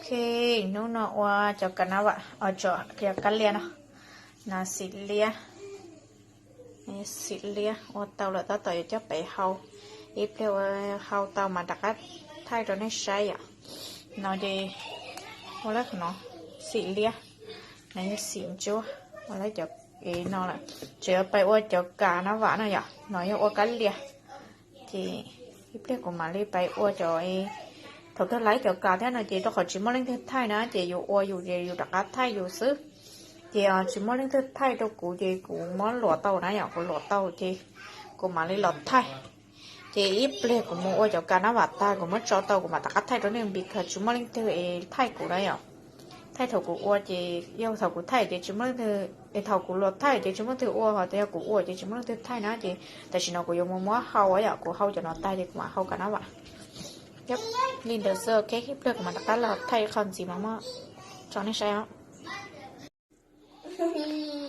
Ok, hnub no ua cov kas nab vam, cov kab lias no, no xim liab, xim liab ua tau lawm tab tom yuav coj pem hau, ib pliag ua hau tau mas rov qab thaij rau nej saib yom. No ces ua lawm qhov no, xim liab, no yog xim ntsuab, ua lawm cov no lawm, tseem yuav pais ua cov kas nab vam no yom, no yog ua kab lias. Ces ib pliag kuv mam li pais ua cov, thaum kawg laib cov kas thiab no ces rau qhov tsis muaj leej twg thaij na ces yus ua yus ces yus rov qab thaij yus xwb. Ces tsis muaj leej twg thaij rau kuv ces kuv muab luam tau na yom, kuv luam tau ces kuv mam li los thaij. Ces ib pliag kuv mus ua cov kas nab vam tag kuv muab tso tau kuv mam rov qab thaij rau nej, vim tias tsis muaj leej twg es thaij kuv na yom. Thaij thaum kuv ua ces yog thaum kuv thaij ces tsis muaj leej twg, es thaum kuv luam thaij ces tsis muaj leej twg ua, ho yog kuv ua ces tsis muaj leej twg thaij na ces tam sim no kuv yuav mus muab hau yom, kuv hau cov no tag ces kuv mam hau kas nab vam. Li ntawd xwb, ok, ib pliag kuv mam rov qab los thaij qhov ntxiv mas muab tso nej saib os.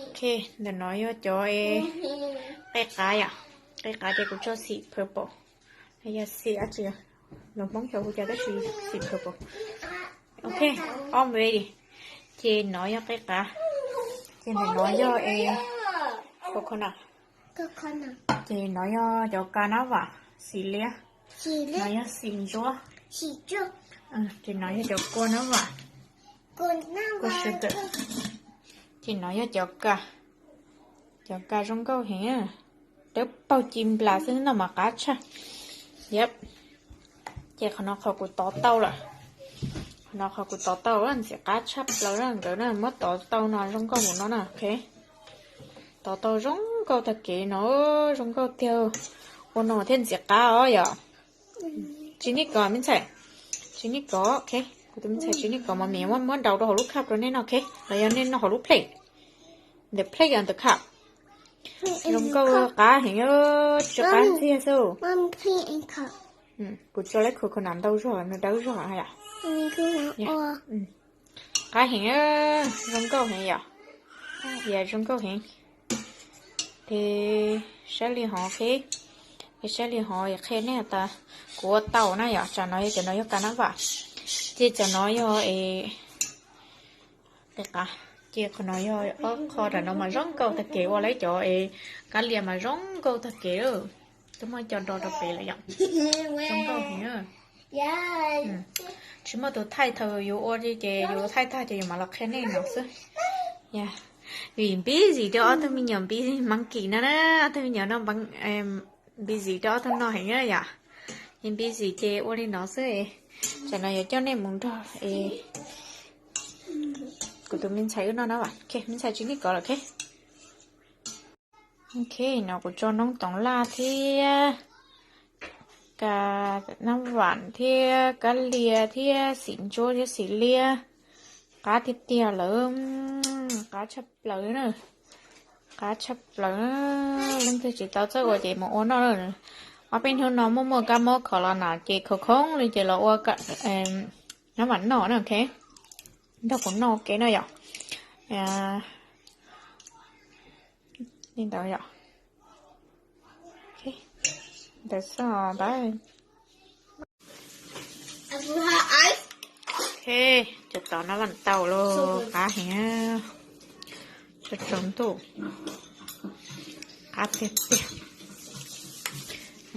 Ok, ntawm no yog cov qe qav yom, qe qav ces kuv tso xim purple, yog xim dab tsi, lus Hmoob xyov hu cas tab sis xim purple. Ok, all ready. Ces no yog qe qav, ces ntawm no yog coconut, ces no yog cov kas nab vam xim liab, no yog xim ntsuab, ces no yog cov kua nab vam, kua sugar, ces no yog cov kas, cov kas zoo nkauj heev, dawb paug ci nplas xwb noj mas qab tshaj. Yep. Ces qhov no qhov kuv tov tau lawm, qhov no qhov kuv tov tau ntxim qab tshaj plaws na, nkawd na muab tov tau no zoo nkauj mus no na, ok. Tov tau zoo nkauj tag kev no, zoo nkauj tiag, ua no thiaj ntxim qab os yom. Tsis nij kov me ntxhais, tsis nij kov, ok. Kuv tus me ntxhais tsis nij kov mas mam muab ntaus rau hauv lub cup rau nej noj, ok, los yog nej noj hauv lub plate. Ntawm plate ntawm cup. Zoo nkauj qab heev, tsis qab ntxiag xwb. Kuv tso lawm coconut ntau zog, nws dawb zog yom. Qab heev, zoo nkauj heev yom. Yam zoo nkauj heev. Ces saib li hov, ok. Ces saib li hov qhia nej tas kuv ua tau na yom. Tsam no yog, cov no yog kas nab vam, ces cov no yog es qe qav, ces qhov no yog ob qho nram no mas zoo nkauj tag kev, ua lawm cov es kab lias mas zoo nkauj tag kev. Twb muab cov nro rau pem lawm yom. Zoo nkauj heev. Tsis muaj tus thaij, thaum yus ua li ces yus thaij tag ces yus mam los qhia nej no xwb. Vim busy rau ob tug me nyuam, busy monkey no na, ob tug me nyuam no busy rau ob tug no heev yom. Busy ces ua li no xwb. Tsam no yuav coj nej mus nrog es kuv tus me ntxhais wb noj nab vam, ok, me ntxhais tsis nij kov lawm, ok. Ok, no kuv tso noob toov laj thiab kas nab vam thiab kab lias thiab xim ntsuab thiab xim liab. Qab tiag tiag lawm, qab tshaj plaws na. Qab tshaj plaws, leej twg tsis tau txawj ua ces mus ua noj. Ob peb hnub no muaj muaj kab mob kho los na ces khov khoob li ces los ua nab vam noj na, ok. Nrog kuv noj ua ke no yom. Li ntawd yom. Ntawd xwb os. Ok, cov tov nab vam tau los qab heev. Tso tsaus ntuj, qab tiag tiag.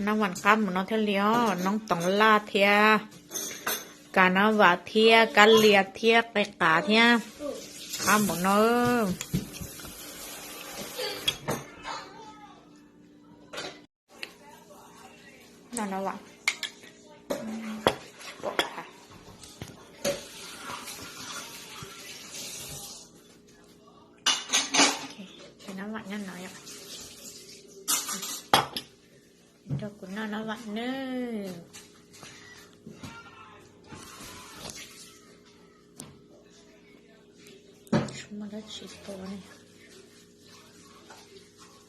Nab vam qab mus no thiaj li os, noob toov laj thiab kas nab vam thiab kab lias thiab qe qav thiab, qab mus no. Noj nab vam, noj nab vam nyob no yom. Nrog kuv noj nab vam nawb. Tsis muaj dab tsi tua ne.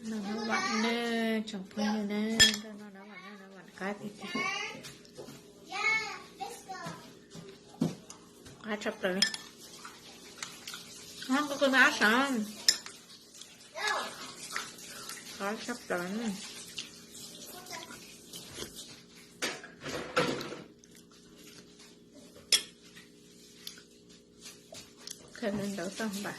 Noj nab vam nawb tsoom phooj ywg nawb, nrog noj nab vam nawb, nab vam qab tiag tiag. Qab tshaj plaws li. Qab tshaj plaws. Qab tshaj plaws. Thaum nws ntaus tau npam,